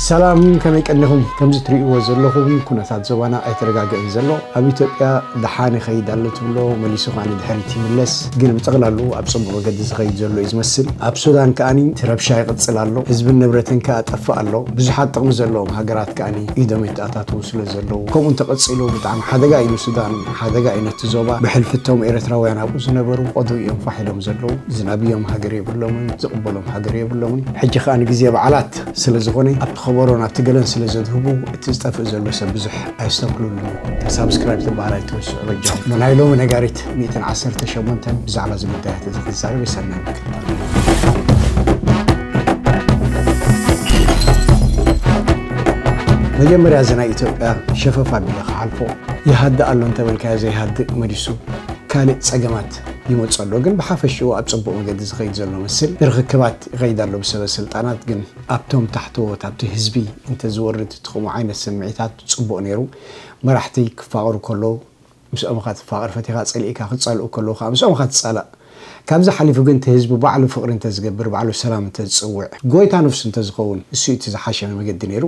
ሰላም፣ ከመይ ቀኒኹም? ከምዚ ትርእይዎ ዘለኹም ኩነታት ዞባና ኣይተረጋግእን ዘሎ። ኣብ ኢትዮጵያ ደሓን ይኸይድ ኣሎ ትብሎ፣ መሊሱ ከኣ ንድሕሪት ይምለስ። ግን ብጠቕላሉ ኣብ ጽቡቕ መገዲ ዝኸይድ ዘሎ እዩ ዝመስል። ኣብ ሱዳን ከኣኒ እቲ ረብሻ ይቕጽል ኣሎ። ህዝብን ንብረትን ከኣ ጠፍእ ኣሎ። ብዙሓት ጥቕሚ ዘለዎም ሃገራት ከኣኒ ኢዶም የተኣታትዉ ስለ ዘለዉ፣ ከምኡ እንተቐጺሉ ብጣዕሚ ሓደጋ እዩ ንሱዳን፣ ሓደጋ እዩ ነቲ ዞባ። ብሕልፊ እቶም ኤርትራውያን ኣብኡ ዝነበሩ ቆዱ እዮም ፋሕ ኢሎም ዘለዉ። ዝናብዮም ሃገር የብሎምን፣ ዝቕበሎም ሃገር የብሎምን። ሕጂ ከኣ ንግዜ በዓላት ስለ ዝኾነ ኣብቲ ከበሮን ኣብቲ ገለን ስለ ዘድህቡ እቲ ዝጠፍእ ዘሎ ሰብ ብዙሕ ኣየስተብህሉሉን እዩ። ሳብስክራይብ ትበሃል ኣይትርስዑ በጃኹም። ናይ ሎሚ ነጋሪት ሚእትን ዓሰርተ ሸሞንተን ብዛዕባ እዚ ጉዳያት እዚ ክዛረብ የሰናይ ምክትታል። መጀመርያ እዚ ናይ ኢትዮጵያ ሸፈፍ ኣቢለ ክሓልፎ ይሃድእ ኣሎ እንተበልካዮ ዘይሃድእ መሊሱ ካልእ ጸገማት ይመጽእ ኣሎ። ግን ብሓፈሽኡ ኣብ ጽቡቕ መገዲ ዝኸይድ ዘሎ መስል ርኽክባት ይኸይድ ኣሎ ብሰበ ስልጣናት። ግን ኣብቶም ታሕተዎት ኣብቲ ህዝቢ እንተዝወርድ እቲ ከምኡ ዓይነት ስምዒታት ጽቡቕ ነይሩ። መራሕቲ ክፋቐሩ ከለዉ ምስኦም ኢኻ ትፋቐር፣ ፈቲኻ ጸሊእካ ክጻልኡ ከለዉ ከኣ ምስኦም ኢኻ ትጻላእ። ካብዚ ሓሊፉ ግን እቲ ህዝቢ ባዕሉ ፍቕሪ እንተዝገብር፣ ባዕሉ ሰላም እንተዝጽውዕ፣ ጎይታ ነፍሱ እንተዝኸውን፣ እሱ እዩ እቲ ዝሓሸ መገዲ ነይሩ።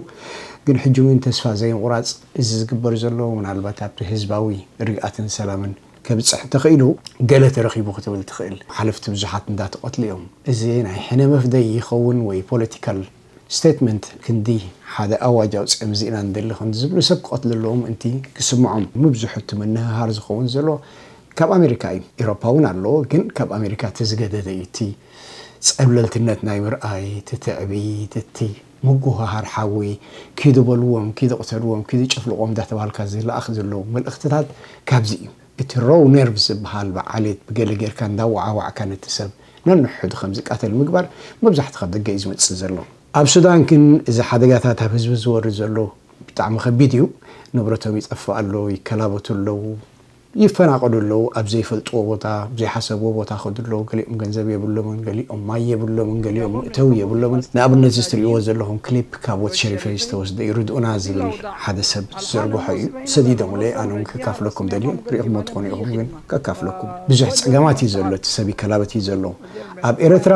ግን ሕጂ እውን ተስፋ ዘይምቑራጽ፣ እዚ ዝግበር ዘሎ ምናልባት ኣብቲ ህዝባዊ ርግኣትን ሰላምን ከብጽሕ እንተኽኢሉ፣ ገለ ተረኺቡ ክትብል ትኽእል። ሓለፍቲ ብዙሓት እንዳተቐትሉ እዮም። እዚ ናይ ሕነ መፍደይ ይኸውን ወይ ፖለቲካል ስቴትመንት ክንዲ ሓደ ኣዋጅ ኣውጺኦም እዚ ኢና ንደሊ ክንዲ ዝብሉ ሰብ ክቐትሉ ኣለዎም ምእንቲ ክስምዖም። ምብዝሑ እቲ ምንህሃር ዝኸውን ዘሎ ካብ ኣሜሪካ እዩ። ኤሮፓ እውን ኣለዎ፣ ግን ካብ ኣሜሪካ እቲ ዝገደደ እዩ። እቲ ጸብለልትነት ናይ ምርኣይ፣ እቲ ትዕቢት፣ እቲ ምጉህሃር ሓዊ፣ ኪዱ በልዎም፣ ኪዱ ቅተልዎም፣ ኪዱ ጨፍልቕዎም እንዳተባሃልካ ዝለኣኽ ዘለዉ መልእኽትታት ካብዚ እዩ። እቲ ሮው ነርቭ ዝበሃል ብዓሌት ብገለ ጌርካ እንዳወዓዋዕካ ነቲ ሰብ ነንሕዱ ከም ዝቃተል ምግባር መብዛሕቱ ካብ ደገ እዩ ዝመጽእ ዘሎ። ኣብ ሱዳን ግን እዚ ሓደጋታት ኣብ ህዝቢ ዝወርድ ዘሎ ብጣዕሚ ከቢድ እዩ። ንብረቶም ይጠፍእ ኣሎ፣ ይከላበቱ ኣለዉ፣ ይፈናቐሉ ኣለዉ። ኣብ ዘይፈልጥዎ ቦታ፣ ኣብ ዘይሓሰብዎ ቦታ ከዱ ኣለዉ። ገሊኦም ገንዘብ የብሎምን፣ ገሊኦም ማይ የብሎምን፣ ገሊኦም መእተዊ የብሎምን። ንኣብነት እዚ ትርእይዎ ዘለኹም ክሊፕ ካብ ወት ሸሪፈይ ዝተወስደ እዩ። ርድኡና ዝብል ሓደ ሰብ ዝዘርግሖ እዩ። ሰዲዶምለይ፣ ኣነ እውን ከካፍለኩም ደልየ። ርኢኹምዎ ትኾኑ ኢኹም፣ ግን ከካፍለኩም። ብዙሕ ጸገማት እዩ ዘሎ፣ እቲ ሰብ ይከላበት እዩ ዘሎ። ኣብ ኤርትራ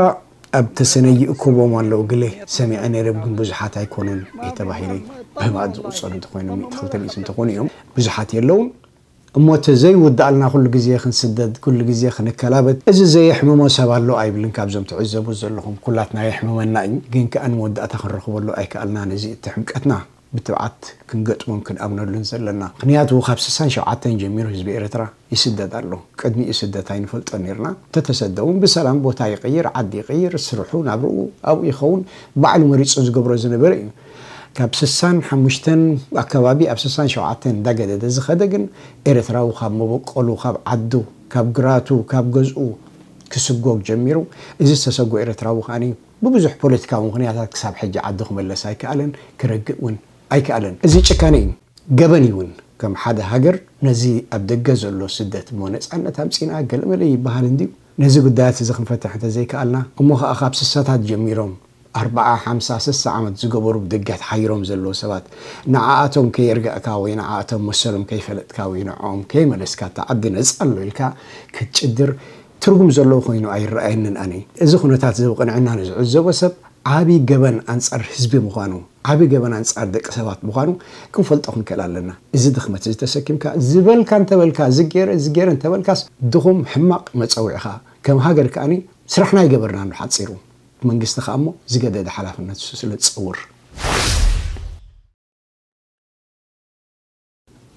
ኣብ ተሰነይ ይእክቦም ኣለዉ፣ ግለ ሰሚዐ ነይረ፣ ግን ብዙሓት ኣይኮኑን እየ ተባሂለ። ብማእት ዝቑጸሩ እንተኾይኖም፣ ሚእቲ ክልተ ሚእቲ እንተኾኑ እዮም፣ ብዙሓት የለውን። እሞ እቲ ዘይውዳእልና ኩሉ ግዜ ክንስደድ፣ ኩሉ ግዜ ክንከላበት፣ እዚ ዘየሕምሞ ሰብ ኣሎ ኣይብልን። ካብዞም ትዕዘቡ ዘለኹም ኩላትና የሕምመና እዩ፣ ግን ከኣ ንመወዳእታ ክንረኽበሉ ኣይከኣልናን። እዚ እቲ ሕምቀትና ብትብዓት ክንገጥሞን ክንኣምነሉን ዘለና። ምኽንያቱ ካብ ስሳን ሸውዓተን ጀሚሩ ህዝቢ ኤርትራ ይስደድ ኣሎ። ቅድሚኡ ስደት ኣይንፈልጦ ነይርና። እንተተሰደ እውን ብሰላም ቦታ ይቕይር፣ ዓዲ ይቕይር፣ ስርሑ፣ ናብርኡ ኣብኡ ይኸውን፣ ባዕሉ መሪጹ ዝገብሮ ዝነበረ እዩ። ካብ ስሳን ሓሙሽተን ኣከባቢ ኣብ ስሳን ሸውዓተን እንዳገደደ ዝኸደ ግን ኤርትራዊ ካብ መበቆሉ፣ ካብ ዓዱ፣ ካብ ግራቱ፣ ካብ ገዝኡ ክስጎግ ጀሚሩ። እዚ ዝተሰጎ ኤርትራዊ ከኣኒ ብብዙሕ ፖለቲካዊ ምኽንያታት ክሳብ ሕጂ ዓዱ ክመለስ ኣይከኣለን፣ ክረግእ እውን ኣይከኣለን። እዚ ጭካነ እዩ፣ ገበን እዩ እውን። ከም ሓደ ሃገር ነዚ ኣብ ደገ ዘሎ ስደት እሞ ነጻነት ኣምጺና ገለመለ ይበሃል እንድዩ። ነዚ ጉዳያት እዚ ክንፈትሕ እንተዘይከኣልና እሞ ኸኣ ካብ ስሳታት ጀሚሮም ኣርብዓ፣ ሓምሳ፣ ስሳ ዓመት ዝገበሩ ብደገ ተሓይሮም ዘለዉ ሰባት ንዓኣቶም ከየርጋእካ ወይ ንዓኣቶም መሰሎም ከይፈለጥካ ወይ ንዕኦም ከይመለስካ እታ ዓዲ ነጻ ኣሎ ኢልካ ክትጭድር ትርጉም ዘለዎ ኮይኑ ኣይረኣየንን ኣነ። እዚ ኩነታት እዚ ብቕንዕና ንዝዕዘቦ ሰብ ዓቢ ገበን ኣንጻር ህዝቢ ምዃኑ፣ ዓቢ ገበን ኣንጻር ደቂ ሰባት ምዃኑ ክንፈልጦ ክንክእል ኣለና። እዚ ድኽመት እዚ ተሰኪምካ ዝበልካ እንተበልካ፣ እዚ ገይረ፣ እዚ ገይረ እንተበልካስ ድኹም ሕማቕ መጸውዒኻ። ከም ሃገር ከኣኒ ስራሕና ኣይገበርናን ብሓጺሩ። መንግስቲ ከኣ እሞ ዝገደደ ሓላፍነት ንሱ ስለ ዝጸውር።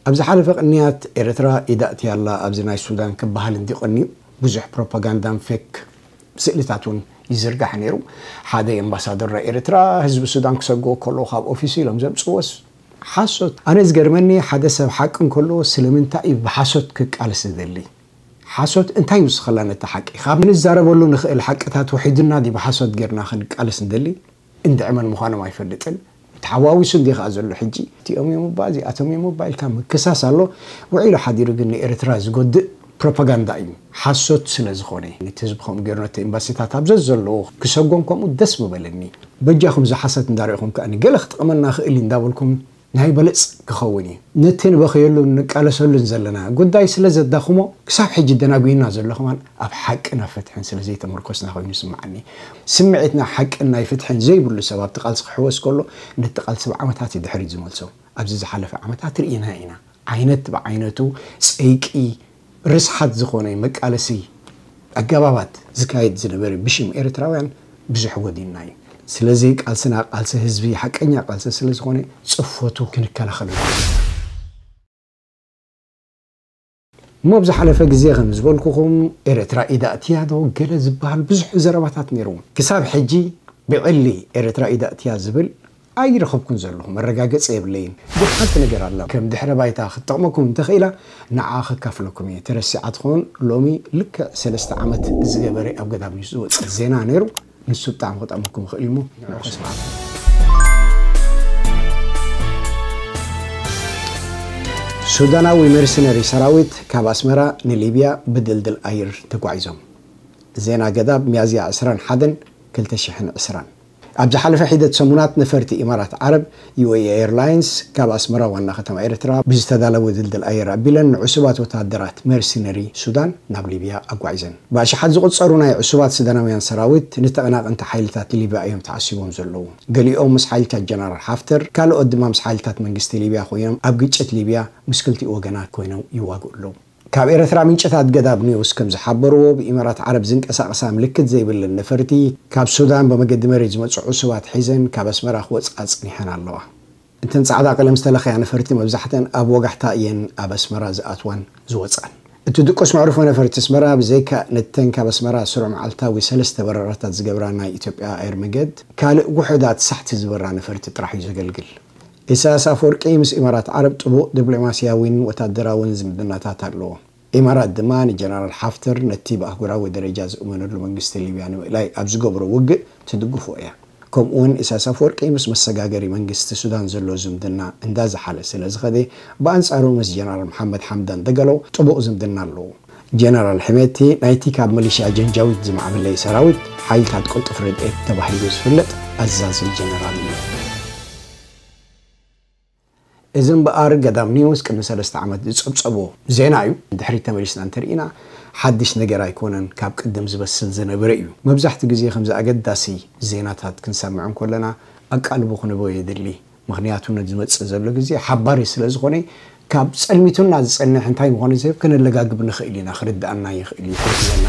ኣብ ዝሓለፈ ቅንያት ኤርትራ ኢዳ ኣእትያ ኣላ ኣብዚ ናይ ሱዳን ክበሃል እንዲ ቀንዩ ብዙሕ ፕሮፓጋንዳን ፌክ ስእልታት እውን ይዝርጋሕ ነይሩ። ሓደ ኣምባሳደር ናይ ኤርትራ ህዝቢ ሱዳን ክሰግኦ ከሎ ካብ ኦፊሱ ኢሎም ዘምጽዎስ ሓሶት። ኣነ ዝገርመኒ ሓደ ሰብ ሓቂ እንከሎ ስለምንታይ እዩ ብሓሶት ክቃለስ ዝደሊ? ሓሶት እንታይ ይውስኸላ ነቲ ሓቂ? ካብ ንዛረበሉ ንኽእል ሓቅታት ውሒድና ድዩ ብሓሶት ጌርና ክንቃለስ ንደሊ? እንድዒ መን ምዃኖም ኣይፈልጥን። ተሓዋዊሱ እንዲ ከኣ ዘሎ ሕጂ እቲኦም እዮም እባ እዚኣቶም እዮም እባ ኢልካ ምክሳስ ኣሎ። ውዒሉ ሓዲሩ ግን ንኤርትራ ዝጎድእ ፕሮፓጋንዳ እዩ፣ ሓሶት ስለ ዝኾነ። ነቲ ህዝቢ ከምኡ ገይሩ ነቲ ኤምባሲታት ኣብ ዘዘለዎ ክሰጎም ከምኡ ደስ ምበለኒ። በጃኹም እዚ ሓሰት እንዳረኢኹም ከኣ ገለ ክጠቕመና ክእል እዩ እንዳበልኩም ናይ በለጽ ክኸውን እዩ። ነቲ ንበኽየሉን ንቃለሰሉን ዘለና ጉዳይ ስለ ዘዳኽሞ፣ ክሳብ ሕጂ ደናጒና ዘሎ ከማን ኣብ ሓቅን ኣብ ፍትሕን ስለ ዘይተመርኮስና ኮይኑ ይስምዓኒ። ስምዒትና ሓቅን ናይ ፍትሕን ዘይብሉ ሰብ ኣብቲ ቃልሲ ክሕወስ ከሎ፣ ነቲ ቃልሲ ብዓመታት እዩ ድሕሪት ዝመልሶ። ኣብዚ ዝሓለፈ ዓመታት ርኢና ኢና። ዓይነት ብዓይነቱ ጸይቂ፣ ርስሓት ዝኾነ መቃለሲ ኣገባባት ዝካየድ ዝነበረ ብሽም ኤርትራውያን ብዙሕ ጎዲልና እዩ። ስለዚ ቃልስና ቃልሲ ህዝቢ፣ ሓቀኛ ቃልሲ ስለ ዝኾነ ጽፈቱ ክንከላኸሎ። እሞ ኣብ ዝሓለፈ ግዜ ከም ዝበልኩኹም ኤርትራ ኢዳ ኣእትያ ዶ ገለ ዝበሃል ብዙሕ ዘረባታት ነይሩ። ክሳብ ሕጂ ብዕሊ ኤርትራ ኢዳ ኣእትያ ዝብል ኣይረኸብኩን ዘለኹ፣ መረጋገጺ የብለይን። ግን ሓንቲ ነገር ኣላ፣ ከም ድሕረ ባይታ ክትጠቕመኩም እንተኽኢላ ንዓ ከካፍለኩም እየ። ተረሲዓ ትኸውን፣ ሎሚ ልክዕ ሰለስተ ዓመት ዝገበረ ኣብ ገዳም ኒውስ ዝወጸ ዜና ነይሩ። ንሱ ብጣዕሚ ክጠቕመኩም ይኽእል እዩ እሞ ንዕኡ ክስማዕ። ሱዳናዊ መርሰነሪ ሰራዊት ካብ ኣስመራ ንሊብያ ብድልድል ኣየር ተጓዒዞም። ዜና ገዳብ ሚያዝያ ዕስራን ሓደን ክልተ ሽሕን ዕስራን። ኣብ ዝሓለፈ ሒደት ሰሙናት ነፈርቲ ኢማራት ዓረብ፣ ዩ ኤ ኢ ኤርላይንስ፣ ካብ ኣስመራ ዋና ከተማ ኤርትራ ብዝተዳለወ ድልድል ኣየር ኣቢለን ንዕሱባት ወተሃደራት መርሲነሪ ሱዳን ናብ ሊብያ ኣጓዒዘን። ብኣሽሓት ዝቑጸሩ ናይ ዕሱባት ሱዳናውያን ሰራዊት ንተቐናቐንቲ ሓይልታት ሊብያ እዮም ተዓሲቦም ዘለዉ። ገሊኦም ምስ ሓይልታት ጀነራል ሓፍተር፣ ካልኦት ድማ ምስ ሓይልታት መንግስቲ ሊብያ ኮይኖም ኣብ ግጭት ሊብያ ምስ ክልቲኡ ወገናት ኮይኖም ይዋግኡ ኣለዉ። ካብ ኤርትራ ምንጭታት ገዳብ ኒውስ ከም ዝሓበርዎ፣ ብኢማራት ዓረብ ዝንቀሳቐሳ ምልክት ዘይብለን ነፈርቲ ካብ ሱዳን ብመገዲ መሬት ዝመጹ ዕሱባት ሒዘን ካብ ኣስመራ ክወጽኣ ጸኒሐን ኣለዋ። እተን ጻዕዳ ቀለም ዝተለኽያ ነፈርቲ መብዛሕተን ኣብ ወጋሕታ እየን ኣብ ኣስመራ ዝኣትዋን ዝወጽኣን። እቲ ድቁስ መዕርፎ ነፈርቲ ኣስመራ ብዘይካ ነተን ካብ ኣስመራ ስሩዕ መዓልታዊ ሰለስተ በረራታት ዝገብራ ናይ ኢትዮጵያ ኣየር መንገድ፣ ካልእ ውሑዳት ሳሕቲ ዝበራ ነፈርቲ ጥራሕ እዩ ዘገልግል። ኢሳያስ ኣፈወርቂ ምስ ኢማራት ዓረብ ጥቡቕ ዲፕሎማስያዊን ወታደራውን ዝምድናታት ኣለዎ። ኢማራት ድማ ንጀነራል ሓፍተር ነቲ ብኣህጉራዊ ደረጃ ዝእመነሉ መንግስቲ ሊብያ ንምእላይ ኣብ ዝገብሮ ውግእ ትድግፎ እያ። ከምኡውን ኢሳያስ ኣፈወርቂ ምስ መሰጋገሪ መንግስቲ ሱዳን ዘሎ ዝምድና እንዳዝሓለ ስለ ዝኸደ፣ ብኣንጻሩ ምስ ጀነራል መሓመድ ሓምዳን ደገሎ ጥቡቕ ዝምድና ኣለዎ። ጀነራል ሕሜቲ ናይቲ ካብ ሚሊሽያ ጀንጃዊድ ዝማዕበለ ሰራዊት ሓይልታት ቅልጡፍ ረድኤት ተባሂሉ ዝፍለጥ ኣዛዚ ጀነራል እዩ። እዚ እምበኣር ገዳም ኒውስ ቅድሚ ሰለስተ ዓመት ዝጸብጸቦ ዜና እዩ። ድሕሪት ተመሊስና እንተርኢና ሓድሽ ነገር ኣይኮነን፣ ካብ ቅድም ዝበስል ዝነበረ እዩ። መብዛሕትኡ ግዜ ከምዚ ኣገዳሲ ዜናታት ክንሰምዕ እንከለና ኣቃልቦ ክንህቦ የድሊ። ምኽንያቱ ነቲ ዝመጽእ ዘሎ ግዜ ሓባሪ ስለ ዝኾነ፣ ካብ ጸልሚቱና ዝጸንሕ እንታይ ምዃኑ ዘይብ ከነለጋግብ ንኽእል ኢና፣ ክርድኣና ይኽእል እዩ፣ ክሕግዘና።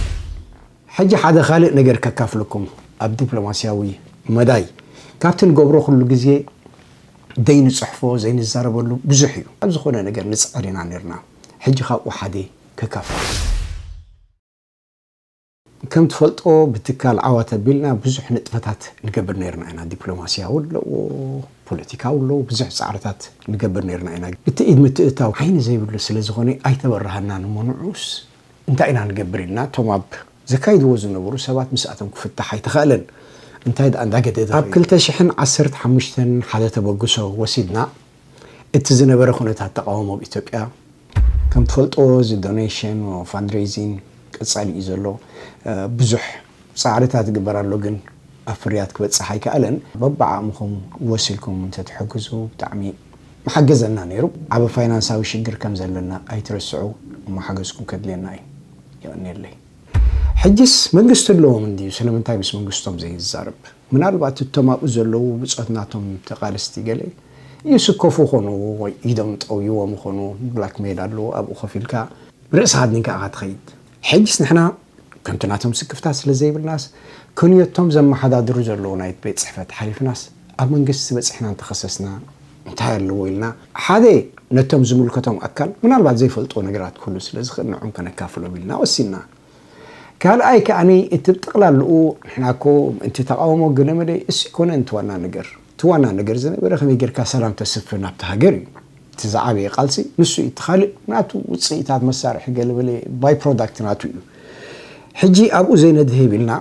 ሕጂ ሓደ ካልእ ነገር ከካፍለኩም፣ ኣብ ዲፕሎማስያዊ መዳይ ካብቲ ንገብሮ ኩሉ ግዜ ዘይንጽሕፎ ዘይንዛረበሉ ብዙሕ እዩ። ኣብ ዝኾነ ነገር ንጽዕር ኢና ነርና። ሕጂ ካብኡ ሓደ ከካፍለኩም። ከም ትፈልጦ ብትካል ዓዋተ ኣቢልና ብዙሕ ንጥፈታት ንገብር ነርና ኢና። ዲፕሎማስያዊ ኣለዎ፣ ፖለቲካዊ ኣለዎ፣ ብዙሕ ጻዕርታት ንገብር ነርና ኢና። እቲ ኢድ ምትእታው ዓይኒ ዘይብሉ ስለ ዝኾነ ኣይተበራሃናን እሞ ንዑስ እንታይ ኢና ንገብር ኢልና እቶም ኣብ ዘካይድዎ ዝነበሩ ሰባት ምስኣቶም ክፍታሕ ኣይተኻእለን። እንታይ ደኣ እንዳገደደ ኣብ ክልተ ሽሕን ዓሰርተ ሓሙሽተን ሓደ ተበግሶ ወሲድና። እቲ ዝነበረ ኩነታት ተቃውሞ ኣብ ኢትዮጵያ ከም ትፈልጦ እዚ ዶኔሽን፣ ፋንድሬዚንግ ቀጻሊ እዩ ዘሎ። ብዙሕ ጻዕርታት ይግበር ኣሎ፣ ግን ኣብ ፍርያት ክበጽሕ ኣይከኣለን። በብዓቕምኹም ወሲልኩም እንተትሕግዙ ብጣዕሚ ምሓገዘና ነይሩ። ዓቢ ፋይናንሳዊ ሽግር ከም ዘለና ኣይትረስዑ፣ እሞ ሓገዝኩም ከድልየና እዩ። የቐንየለይ። ሕጅስ መንግስቲ ኣለዎም እንድዩ፣ ስለምንታይ ምስ መንግስቶም ዘይዛረብ? ምናልባት እቶም ኣብኡ ዘለዉ ብጾት ናቶም ተቓለስቲ ገለ ይስከፉ ኾኑ ወይ ኢዶም ጠውይዎም ኾኑ፣ ብላክሜል ኣለዎ፣ ኣብኡ ኮፍ ኢልካ ርእስኻ ኣድኒንካ ኢኻ ትኸይድ። ሕጅስ ንሕና ከምቲ ናቶም ስክፍታ ስለ ዘይብልናስ፣ ክንዮቶም ዘመሓዳድሩ ዘለዉ ናይ ቤት ጽሕፈት ሓሊፍናስ ኣብ መንግስቲ በጺሕና እንተኸሰስና እንታይ ኣለዎ ኢልና፣ ሓደ ነቶም ዝምልከቶም ኣካል ምናልባት ዘይፈልጥዎ ነገራት ክህሉ ስለ ዝኽእል ንዕኦም ከነካፍሎም ኢልና ወሲንና። ካልኣይ ከኣኒ እቲ ብጠቕላልኡ ንሕና እኮ ምእንቲ ተቓውሞ ገለመለ እሱ ኣይኮነን እቲ ዋና ነገር። እቲ ዋና ነገር ዝነበረ ከመይ ጌርካ ሰላም ተስፍን ኣብቲ ሃገር እዩ። እቲ ዝዓበየ ቃልሲ ንሱ እዩ። እቲ ካልእ ናቱ ውጽኢታት መሳርሒ ገለመለ ባይ ፕሮዳክት ናቱ እዩ። ሕጂ ኣብኡ ዘይነድህብ ኢልና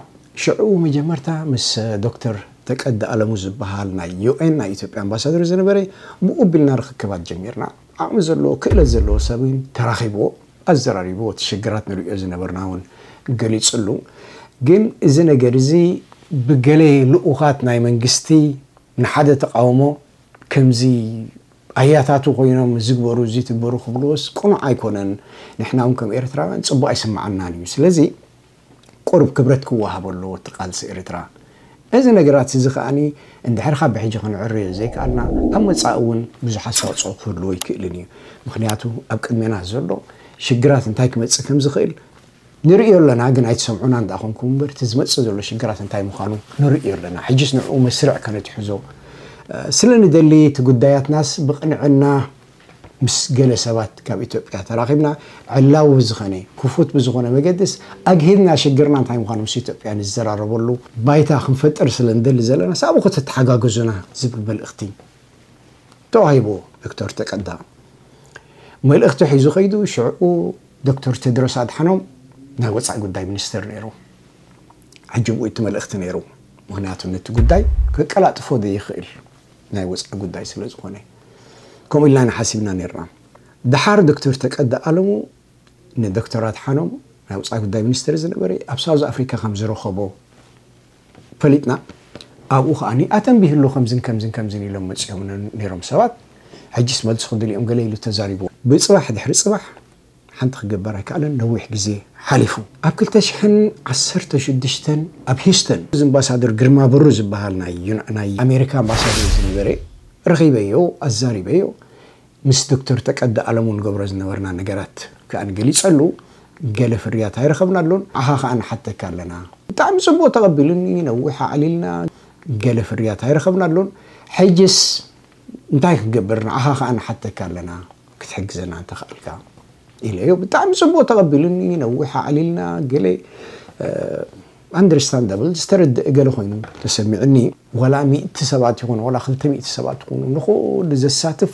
ሽዑ መጀመርታ ምስ ዶክተር ተቀደ ኣለሙ ዝበሃል ናይ ዩ ኤን ናይ ኢትዮጵያ ኣምባሳደር ዝነበረ ብኡ ኣቢልና ርኽክባት ጀሚርና። ዓቕሚ ዘለዎ ክእለት ዘለዎ ሰብ እውን ተራኺብዎ ኣዘራሪብዎ እቲ ሽግራት ንርእዮ ዝነበርና እውን ገሊጽሉ። ግን እዚ ነገር እዚ ብገለ ልኡኻት ናይ መንግስቲ ንሓደ ተቃውሞ ከምዚ ኣያታቱ ኮይኖም ዝግበሩ ዝትግበሩ ክብልዎስ ቅኑዕ ኣይኮነን። ንሕና እውን ከም ኤርትራውያን ጽቡቕ ኣይስምዓናን እዩ። ስለዚ ቁሩብ ክብረት ክወሃቦ ኣለዎ እቲ ቃልሲ ኤርትራ። እዚ ነገራት እዚ ከኣኒ እንድሕር ካብ ብሕጂ ክንዕርዮ ዘይከኣልና ኣብ መጻኢ እውን ብዙሕ ኣስተዋጽኦ ክህልዎ ይክእልን እዩ። ምኽንያቱ ኣብ ቅድሜና ዘሎ ሽግራት እንታይ ክመጽእ ከም ዝኽእል ንርእዮ ኣለና፣ ግን ኣይትሰምዑና እንዳኾንኩም እምበር እቲ ዝመጽእ ዘሎ ሽግራት እንታይ ምዃኑ ንርእዮ ኣለና። ሕጅስ ንዕኡ መስርዕ ከነትሕዞ ስለ ንደሊ እቲ ጉዳያትናስ ብቕንዕና ምስ ገለ ሰባት ካብ ኢትዮጵያ ተራኺብና ዕላዊ ብዝኸነ ክፉት ብዝኾነ መገድስ ኣግሂድና ሽግርና እንታይ ምዃኑ ምስ ኢትዮጵያ ንዘራረበሉ ባይታ ክንፈጥር ስለ ንደሊ ዘለና ሳብኡ ከተተሓጋግዙና ዝብል መልእኽቲ ተዋሂቡ። ዶክተር ተቀዳ መልእኽቲ ሒዙ ከይዱ። ሽዕኡ ዶክተር ቴድሮስ ኣድሓኖም ናይ ወፃኢ ጉዳይ ሚኒስትር ነይሩ። ሕጂ ብኡ እቲ መልእኽቲ ነይሩ። ምኽንያቱ ነቲ ጉዳይ ከቀላጥፎ ዘይኽእል ናይ ወፃኢ ጉዳይ ስለ ዝኾነ ከምኡ ኢልና ኢና ሓሲብና ነርና። ደሓር ዶክተር ተቀዳ ኣለሙ ንዶክተር ኣድሓኖም ናይ ወፃኢ ጉዳይ ሚኒስትር ዝነበረ ኣብ ሳውዝ ኣፍሪካ ከም ዝረኸቦ ፈሊጥና። ኣብኡ ከዓኒ ኣተንቢህሉ ከምዝን ከምዝን ከምዝን ኢሎም መፂኦም ነይሮም ሰባት። ሕጅስ መልሲ ክድልኦም ገለ ኢሉ ተዛሪቡ። ብፅባሕ ድሕሪ ፅባሕ ሓንቲ ክግበር ኣይከኣለን። ነዊሕ ግዜ ሓሊፉ። ኣብ ክልተ ሽሕን ዓሰርተ ሽዱሽተን ኣብ ሂስተን እዚ ኣምባሳደር ግርማ ብሩ ዝበሃል ናይ ዩና- ናይ ኣሜሪካ ኣምባሳደር ዝነበረ ረኺበዮ፣ ኣዛሪበዮ። ምስ ዶክተር ተቀደ ኣለሙ ንገብሮ ዝነበርና ነገራት ከኣ ገሊጸሉ። ገለ ፍርያት ኣይረኸብናሉን። ንዓኻ ከኣ ንሓተካ ኣለና። ብጣዕሚ ጽቡቕ ተቐቢሉኒ። ነዊሕ ኣዕሊልና። ገለ ፍርያት ኣይረኸብናሉን። ሕጅስ እንታይ ክንገብር? ንዓኻ ከኣ ንሓተካ ኣለና ክትሕግዘና እንተኽኣልካ ኢለዮ። ብጣዕሚ ጽቡቕ ተቐቢሉኒ። ነዊሕ ኣዕሊልና። ገለ understandable ዝተረድእ ገለ ኮይኑ ተሰሚዕኒ። ዋላ ሚእቲ ሰባት ይኹን ዋላ ክልተ ሚእቲ ሰባት ይኹኑ ንኹሉ ዘሳትፍ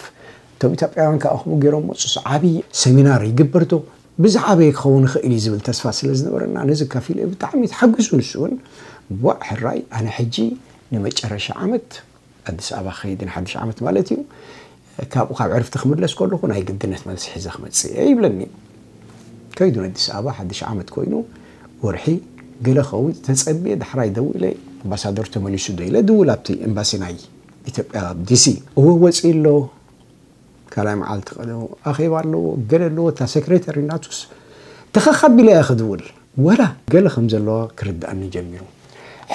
እቶም ኢትዮጵያውያን ከኣ ከምኡ ገይሮም መጹስ ዓብዪ ሰሚናር ይግበር ዶ ብዝዓበየ ክኸውን ይኽእል እዩ ዝብል ተስፋ ስለ ዝነበረና ነዚ ካፊለ ብጣዕሚ ተሓጒሱ። ንሱ እውን ዋእ ሕራይ ኣነ ሕጂ ንመጨረሻ ዓመት ኣዲስ ኣበባ ክኸይድ ንሓድሽ ዓመት ማለት እዩ። ካብኡ ካብ ዕርፍቲ ክምለስ ከለኹ ናይ ግድነት መልሲ ሒዘ ክመጽእ እየ ይብለኒ። ከይዱ ነዲስ ኣበባ ሓድሽ ዓመት ኮይኑ ወርሒ ገለ ኸውን ተጸብየ ዳሕራይ ደዊለ ኣምባሳደር ተመሊሱ ዶ ኢለ ድውል ኣብቲ ኤምባሲ ናይ ኢትዮጵያ ኣብ ዲሲ እወ ወጺኡ ኣሎ። ካልኣይ መዓልቲ ቀደሙ ኣኼባ ኣለዎ ገለ ኣለዎ እታ ሴክሬተሪ ናቱስ ተኸኻቢለ እያ ክድውል ወላ ገለ ከም ዘለዋ ክርድኣኒ ጀሚሩ።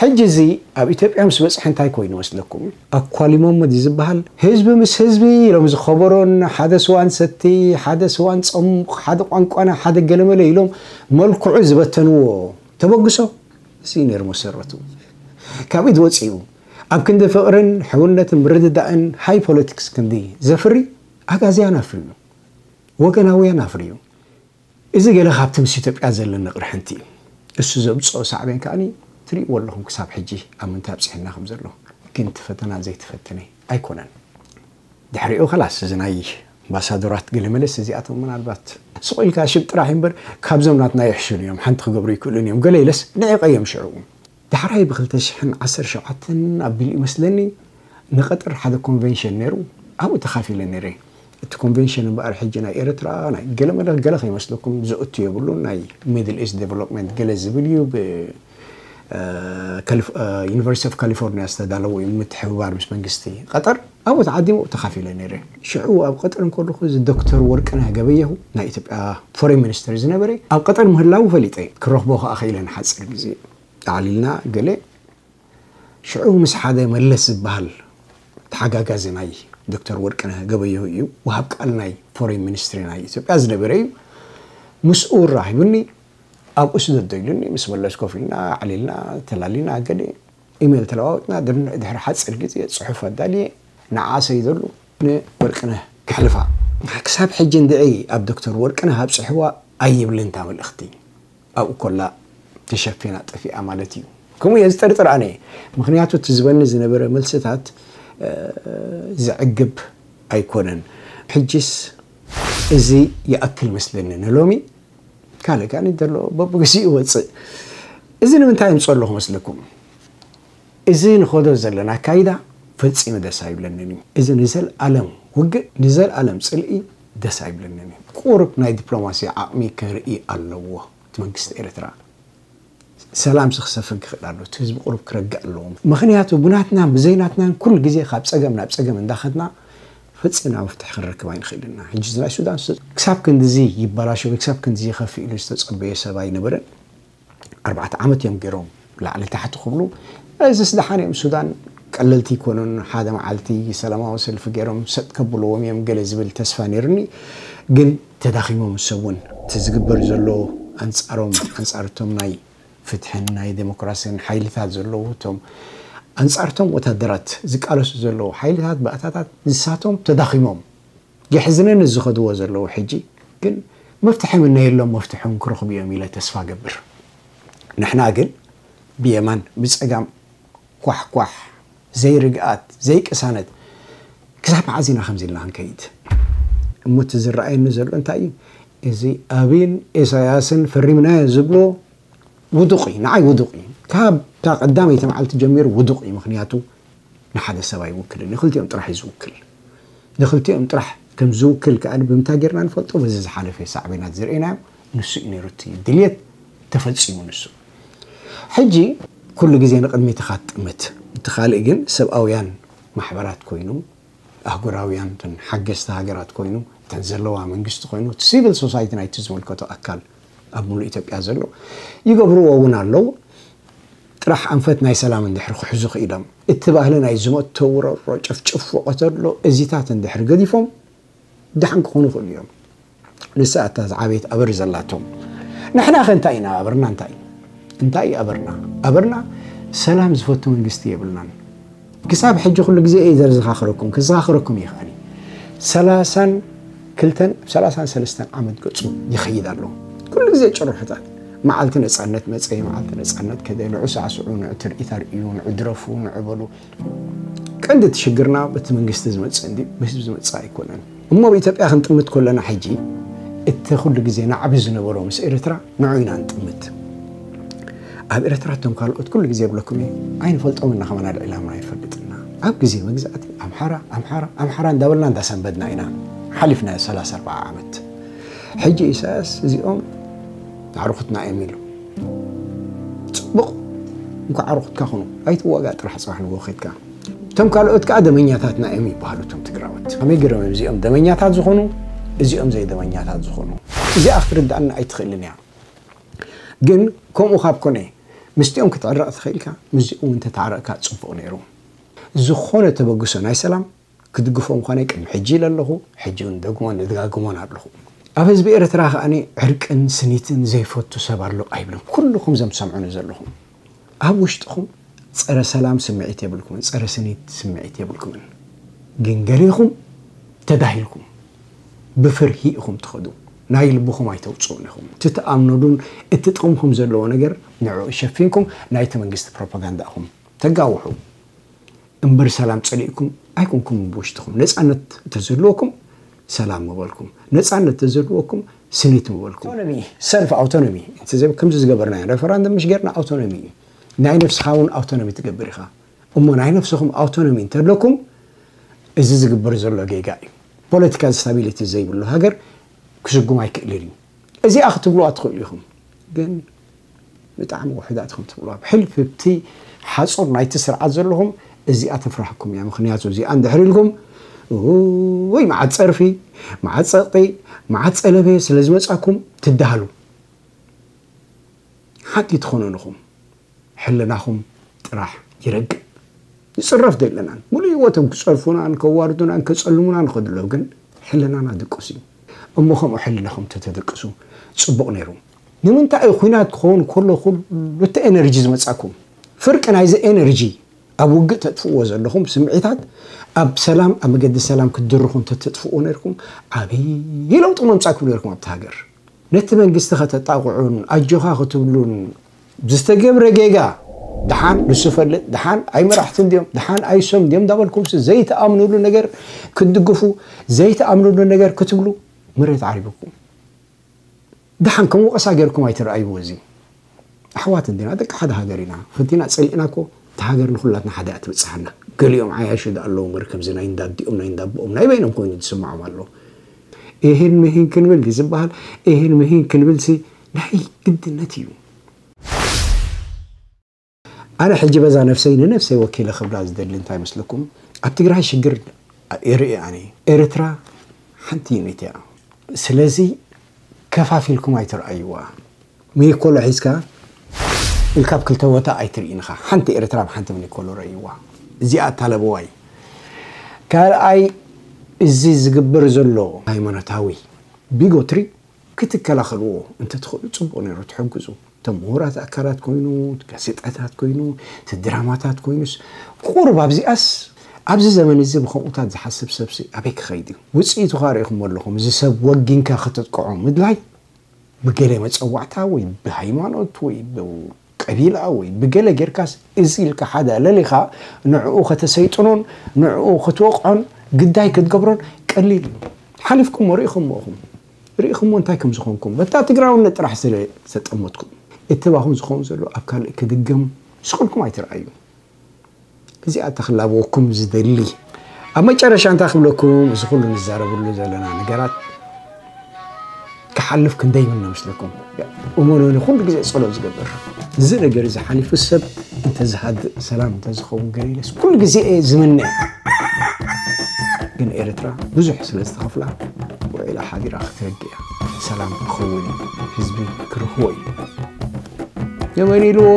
ሕጂ እዚ ኣብ ኢትዮጵያ ምስ በፅሐ እንታይ ኮይኑ መስለኩም? ኣኳሊሞሞ ድዩ ዝበሃል? ህዝቢ ምስ ህዝቢ ኢሎም ዝኸበሮን ሓደ ስዋን ሰቲ ሓደ ስዋን ፀሙቕ ሓደ ቋንቋና ሓደ ገለመለ ኢሎም መልክዑ ዝበተንዎ ተበግሶ እዚ ነይሩ መሰረቱ። ካብ ኢድ ወፂኡ ኣብ ክንዲ ፍቕርን ሕውነትን ምርድዳእን ሃይ ፖለቲክስ ክንዲ ዘፍሪ ኣጋዝያን ኣፍርዩ፣ ወገናውያን ኣፍርዩ። እዚ ገለ ካብቲ ምስ ኢትዮጵያ ዘለኒ ቅርሕንቲ እዩ። እሱ ዘምፅኦ ሳዕቤን ከኣኒ ትርእይዎ ኣለኹም ክሳብ ሕጂ ኣብ ምንታይ ኣብፅሕና ከም ዘሎ። ግን እቲ ፈተና ዘይተፈተነ ኣይኮነን። ድሕሪኡ ከላስ እዚ ናይ ኣምባሳደራት ገለ መለስ እዚኣቶም ምናልባት ስቕ ኢልካ ሽም ጥራሕ እምበር ካብዞም ናትና ይሕሹን እዮም፣ ሓንቲ ክገብሩ ይክእሉን እዮም ገለ ኢለስ ንዒቐዮም ሽዑ። ዳሕራይ ብ ክልተ ሽሕን ዓሰርተ ሸውዓተን ኣቢሉ ይመስለኒ ንቐጠር ሓደ ኮንቨንሽን ነይሩ፣ ኣብኡ ተኻፊለ ነይረ። እቲ ኮንቨንሽን እምበኣር ሕጂ ናይ ኤርትራ ናይ ገለ መለ ገለ ከይመስለኩም ዝእቱ የብሉን፣ ናይ ሚድል ኢስት ዴቨሎፕመንት ገለ ዝብል እዩ። ብ ዩኒቨርሲቲ ኦፍ ካሊፎርኒያ ዝተዳለወ እዩ፣ ምትሕብባር ምስ መንግስቲ ቀጠር። ኣብኡ ተዓዲሙ ተኻፊለ ነይረ። ሽዑ ኣብ ቀጠር እንከለኹ እዚ ዶክተር ወርቅነህ ገበየሁ ናይ ኢትዮጵያ ፎሬን ሚኒስትር ዝነበረ ኣብ ቀጠር ምህላው ፈሊጠ። ክረኽቦ ከኣ ኸኢለ ንሓፂር ግዜ ኣዕሊልና ገለ ሽዑ ምስ ሓደ መለስ ዝበሃል ተሓጋጋዚ ናይ ዶክተር ወርቅነህ ገበየሁ እዩ፣ ወሃብ ቃል ናይ ፎሬን ሚኒስትሪ ናይ ኢትዮጵያ ዝነበረ እዩ። ምስኡ ራኺቡኒ፣ ኣብኡ ስደዶ ኢሉኒ፣ ምስ መለስ ኮፍ ኢልና ኣዕሊልና ተላሊና ገለ ኢሜል ተለዋወጥና። ድሕሪ ሓፂር ግዜ ፅሑፍ ኣዳልየ ንዓ ሰይደሉ ንወርቅነህ ከሕልፋ። ክሳብ ሕጂ እንድዒ ኣብ ዶክተር ወርቅነህ ኣብፅሕዋ ኣይብልን እታ መልእኽቲ። ኣብኡ ኮላ ተሸፊና ጠፊኣ ማለት እዩ። ከምኡ እየ ዝጠርጥር ኣነ። ምኽንያቱ እቲ ዝበኒ ዝነበረ መልስታት ዘዕግብ ኣይኮነን። ሕጅስ እዚ ይኣክል መስለኒ ንሎሚ። ካልእ ካልእ እንተሎ በብግዚኡ ይወፅእ። እዚ ንምንታይ የምፅኦ ኣለኹ መስለኩም? እዚ ንኸዶ ዘለና ኣካይዳ ፈፂሙ ደስ ኣይብለንን እዩ። እዚ ንዘለኣለም ውግእ ንዘለኣለም ፅልኢ ደስ ኣይብለንን እዩ። ቁሩብ ናይ ዲፕሎማሲ ዓቕሚ ከርኢ ኣለዎ እቲ መንግስቲ ኤርትራ። ሰላም ክሰፍን ክኽእል ኣሎ። እቲ ህዝቢ ቁሩብ ክረግእ ኣለዎ። ምኽንያቱ ብናትና ብዘይናትናን ኩሉ ግዜ ካብ ፀገም ናብ ፀገም እንዳኸድና ፈጺምና መፍትሒ ክንረክብ ኣይንኽእልን ኢና። ሕጂ እዚ ናይ ሱዳን ስ-፣ ክሳብ ክንድዚ ይበላሾ ወይ ክሳብ ክንድዚ ይኸፍእ ኢሉ ዝተጸበየ ሰብ ኣይነበረን። ኣርባዕተ ዓመት እዮም ገይሮም ላዕሊ ታሕቲ ክብሉ። እዚስ ደሓን እዮም፣ ሱዳን ቀለልቲ ኣይኮኑን፣ ሓደ መዓልቲ ሰላማዊ ሰልፊ ገይሮም ሰጥ ከብልዎም እዮም ገለ ዝብል ተስፋ ነይሩኒ። ግን ተዳኺሞም፣ ንሶም እውን እቲ ዝግበር ዘሎ ኣንጻሮም፣ ኣንጻር እቶም ናይ ፍትሕን ናይ ዴሞክራሲን ሓይልታት ዘለዉ፣ እቶም ኣንጻርቶም ወታደራት ዝቃለሱ ዘለዉ ሓይልታት፣ ባእታታት፣ ንሳቶም ተዳኺሞም። የሕዝነኒ ዝኸድዎ ዘለዉ። ሕጂ ግን መፍትሒ ምነየሎም፣ መፍትሖም ክረኽቡ እዮም ኢለ ተስፋ ገብር። ንሕና ግን ብየማን ብጸጋም ኳሕኳሕ፣ ዘይርግኣት፣ ዘይቅሳነት፣ ክሳብ መዓዝ ኢና ከምዚ ኢልና ክንከይድ? እሞ እቲ ዝረኣየኒ ዘሎ እንታይ እዩ? እዚ ኣብይን ኢሳያስን ፈሪምናዮ ዝብሎ ውዱቕ እዩ፣ ንዓይ ውዱቕ እዩ። ካብ እታ ቀዳመይቲ መዓልቲ ጀሚሩ ውዱቕ እዩ። ምኽንያቱ ንሓደ ሰብ ኣይውክልን፣ ንክልቲኦም ጥራሕ እዩ ዝውክል። ንክልቲኦም ጥራሕ ከም ዝውክል ከኣ ብምንታይ ጌርና ንፈልጦ? በዚ ዝሓለፈ ሳዕቤናት ዝርኤናዮ ንሱ እዩ ነይሩ፣ እቲ ድልየት ተፈጺሙ ንሱ። ሕጂ ኩሉ ግዜ ንቕድሚት ኢኻ ትጥምት። እቲ ካልእ ግን ሰብኣውያን ማሕበራት ኮይኑ፣ ኣህጉራውያን፣ እተን ሓገዝቲ ሃገራት ኮይኑ፣ እተን ዘለዋ መንግስቲ ኮይኑ፣ እቲ ሲቪል ሶሳይቲ ናይቲ ዝምልከቶ ኣካል ኣብ ሙሉእ ኢትዮጵያ ዘሎ ይገብርዎ እውን ኣለዉ። ጥራሕ ኣንፈት ናይ ሰላም እንድሕር ክሕዙ ክኢሎም፣ እቲ ባህሊ ናይ ዝመቶ ውረሮ፣ ጭፍጭፎ፣ ቀተሎ፣ እዚታት እንድሕር ገዲፎም ደሓን ክኾኑ ይኽእሉ እዮም። ንሳ እታ ዝዓበየት ኣበር ዘላቶም። ንሕና ኸ እንታይ ኢና ኣበርና? እንታይ እዩ? እንታይ እዩ ኣበርና? ኣበርና ሰላም ዝፈቱ መንግስቲ የብልናን። ክሳብ ሕጂ ኩሉ ግዜ እየ ዘዘኻኽረኩም፣ ክዘኻኽረኩም እየ ከኣኒ። ሰላሳን ክልተን፣ ሰላሳን ሰለስተን ዓመት ገጹ ይኸይድ ኣሎ። ኩሉ ግዜ ጭርሖታት። መዓልቲ ነጻነት መጸ፣ መዓልቲ ነጻነት ከደ፣ ንዑ ሳዕስዑ፣ ንዑ ትርኢት ኣርእዩ፣ ንዑ ድረፉ፣ ንዑ በሉ። ቀንዲ እቲ ሽግርና በቲ መንግስቲ ዝመጽእ እንዲ ብህዝቢ ዝመጽእ ኣይኮነን። እሞ ኣብ ኢትዮጵያ ክንጥምት ከለና ሕጂ እቲ ኩሉ ግዜ ናዕቢ ዝነበሮ ምስ ኤርትራ ንዑ ኢና ንጥምት። ኣብ ኤርትራ እቶም ካልኦት ኩሉ ግዜ ይብለኩም እየ፣ ኣይንፈልጦም እና ከማን ኣልዒላምና ኣይንፈልጥና። ኣብ ግዜ መግዛእቲ ኣምሓራ፣ ኣምሓራ፣ ኣምሓራ እንዳበልና እንዳሰንበድና ኢና ሓሊፍናዮ ሰላሳ ኣርባዓ ዓመት። ሕጂ ኢሳያስ እዚኦም ኣዕሩኽትና እዮም ኢሉ። ጽቡቕ፣ እንኳዕ ኣዕሩኽትካ ኩኑ። ኣይትዋጋእ ጥራሕ ጽባሕ ንግሆ ኸይድካ። እቶም ካልኦት ከኣ ደመኛታትና እዮም ይበሃሉ እቶም ትግራዎት። ከመይ ገይሮም እዮም እዚኦም ደመኛታት ዝኾኑ፣ እዚኦም ዘይደመኛታት ዝኾኑ? እዚኣ ክትርድኣና ኣይትኽእልን እያ። ግን ከምኡ ካብ ኮነ፣ ምስቲኦም ክትዕረቕ ትኽእልካ፣ ምስዚኦም እውን ተተዓረቕካ ጽቡቕ ነይሩ። ዝኾነ ተበግሶ ናይ ሰላም ክድግፎ ምዃነይ ቅድሚ ሕጂ ኢለ ኣለኹ፣ ሕጂ እውን ደግሞን እደጋግሞን ኣለኹ። ኣብ ህዝቢ ኤርትራ ከኣ ዕርቅን ስኒትን ዘይፈቱ ሰብ ኣሎ ኣይብልን። ኩልኹም ዘም ትሰምዑኒ ዘለኹም፣ ኣብ ውሽጥኹም ጸረ ሰላም ስምዒት የብልኩምን፣ ጸረ ስኒት ስምዒት የብልኩምን። ግን ገሊኹም ተዳሂልኩም ብፍርሂ ኢኹም ትኸዱ። ናይ ልብኹም ኣይተውጽኡን ኢኹም። እቲ ትኣምኑሉን እቲ ጥቕምኹም ዘለዎ ነገር ንዕኡ ሸፊንኩም ናይቲ መንግስቲ ፕሮፓጋንዳ ኢኹም ተጋውሑ። እምበር ሰላም ጸሊእኩም ኣይኮንኩም ብውሽጥኹም። ነጻነት እንተዝህልወኩም ሰላም ምበልኩም። ነጻነት እንተዝህልወኩም ስኒት ምበልኩም። ኣውቶኖሚ፣ ሰልፍ ኣውቶኖሚ። እንተ ዘብ-፣ ከምዚ ዝገበርናዮ ሬፈራንደም ምሽ ጌርና ኣውቶኖሚ እዩ። ናይ ነፍስኻ እውን ኣውቶኖሚ ትገብር ኢኻ። እሞ ናይ ነፍስኹም ኣውቶኖሚ እንተለኩም፣ እዚ ዝግበር ዘሎ ጌጋ እዩ። ፖለቲካል ስታቢሊቲ ዘይብሉ ሃገር ክስጉም ኣይክእልን እዩ። እዚኣ ክትብሉዋ ትኽእሉ ኢኹም። ግን ብጣዕሚ ውሑዳት ኢኹም ትብሉዋ። ብሕልፊ ብቲ ሓጹር ናይቲ ስርዓት ዘለኹም እዚኣ ተፍራሕኩም እያ። ምኽንያቱ እዚኣ እንድሕር ኢልኩም፣ ውይ፣ መዓት ጸርፊ፣ መዓት ጸቕጢ፣ መዓት ጸለመ ስለ ዝመጻኩም ትደሃሉ። ሓንቲ ትኾኑን ኢኹም። ሕልናኹም ጥራሕ ይረግእ። ንጽረፍ ዶ የለናን። ሙሉእ ህይወቶም ክጸርፉናን ከዋርዱናን ከጸልሙናን ይኸዱ ኣለዉ፣ ግን ሕልናና ድቁስ እዩ። እሞ ከምኡ ሕልናኹም ተተደቅሱ ጽቡቕ ነይሩ። ንምንታይ እዩ ኲናት ክኸውን ከሎ ኩሉ እቲ ኤነርጂ ዝመጻኩም? ፍርቂ ናይዚ ኤነርጂ ኣብ ውግእ ተጥፍእዎ ዘለኹም ስምዒታት ኣብ ሰላም፣ ኣብ መገዲ ሰላም ክትድርኹ እንተተጥፍእዎ ነይርኩም፣ ዓብዪ ለውጢ መምጻእኩም ነይርኩም ኣብቲ ሃገር። ነቲ መንግስቲ ከተጣቕዑን ኣጆኻ ክትብሉን ዝተገብረ ጌጋ፣ ደሓን ንሱ ፈልጥ፣ ደሓን ኣይ መራሕቲ እንድዮም፣ ደሓን ኣይ ሶም እንድዮም እንዳበልኩምሲ ዘይትኣምኑሉ ነገር ክትድግፉ፣ ዘይትኣምኑሉ ነገር ክትብሉ መሬት ዓሪብኩም። ደሓን ከም ወቐሳ ጌርኩም ኣይትረኣይዎ። እዚ ኣሕዋት እንዲና፣ ደቂ ሓደ ሃገር ኢና። ፈቲና ጸሊእና እኮ እታ ሃገር ንኹላትና ሓደ እያ ትብጽሓና። ገሊኦም ዓያሹ ደኣ ኣለዉ እምበር ከምዚ ናይ እንዳዲኦም ናይ እንዳቦኦም ናይ በይኖም ኮይኑ ዝስምዖም ኣሎ። እሂን ምሂን ክንብል ድዩ ዝበሃል? እሂን ምሂን ክንብልሲ ናይ ግድነት እዩ። ኣነ ሕጂ በዛ ነፍሰይ ንነፍሰይ ወኪለ ክብላ ዝደሊ እንታይ መስለኩም? ኣብ ትግራይ ሽግር ይርኢ ኣነ። ኤርትራ ሓንቲ ዩኒት እያ። ስለዚ ከፋፊልኩም ኣይትረኣይዋ። ሚኒኮሎ ሒዝካ ኢልካ ኣብ ክልተ ቦታ ኣይትርኢንኻ። ሓንቲ ኤርትራ ብሓንቲ ሚኒኮሎ ረእይዋ። እዚኣ እታ ለበዋይ። ካልኣይ፣ እዚ ዝግበር ዘሎ ሃይማኖታዊ ቢጎትሪ ክትከላኸልዎ እንተትኽእሉ ጽቡቕ ነይሩ፣ ትሕግዙ። እቶም ምሁራት ኣካላት ኮይኑ፣ ጋዜጣታት ኮይኑ፣ እቲ ድራማታት ኮይኑስ፣ ቁሩብ ኣብዚኣስ፣ ኣብዚ ዘመን እዚ ብኸምኡታት ዝሓስብ ሰብሲ ኣበይ ክኸይድ እዩ? ውጽኢቱ ኸኣ ርኢኹሞ ኣለኹም። እዚ ሰብ ወጊንካ ከተጥቅዖ ምድላይ፣ ብገለ መጸዋዕታ ወይ ብሃይማኖት ወይ ብቀቢላ ወይ ብገለ ጌርካስ፣ እዚ ኢልካ ሓደ ኣለሊኻ ንዕኡ ከተሰይጥኖን ንዕኡ ክትወቕዖን ግዳይ ክትገብሮን ቀሊል እዩ። ሓሊፍኩሞ ርኢኹሞ ኢኹም። ርኢኹሞ እንታይ ከም ዝኾንኩም። በታ ትግራውነት ጥራሕ ስለ ዘጠመትኩም። እቲ ባኹም ዝኸውን ዘሎ ኣብ ካልእ ክድገም ስቕ ኢልኩም ኣይትረኣዩ። እዚኣ ተኽላበወኩም ዝደሊ። ኣብ መጨረሻ እንታይ ክብለኩም፣ እዚ ኩሉ ንዛረብሉ ዘለና ነገራት ክሓልፍ ክንደይ ይምነ መስለኩም? እመኑኒ፣ ኩሉ ግዜ ጸሎት ዝገብር። እዚ ነገር እዚ ሓሊፉ ሰብ እንተዝሃድእ፣ ሰላም እንተዝኸውን ገለ ኢለስ ኩሉ ግዜ እየ ዝምነ። ግን ኤርትራ ብዙሕ ስለ ዝተኸፍላ ውዒላ ሓዲራ ክትረግእ እያ። ሰላም ክኸውን እዩ። ህዝቢ ክርህዎ እዩ። የመን ኢልዎ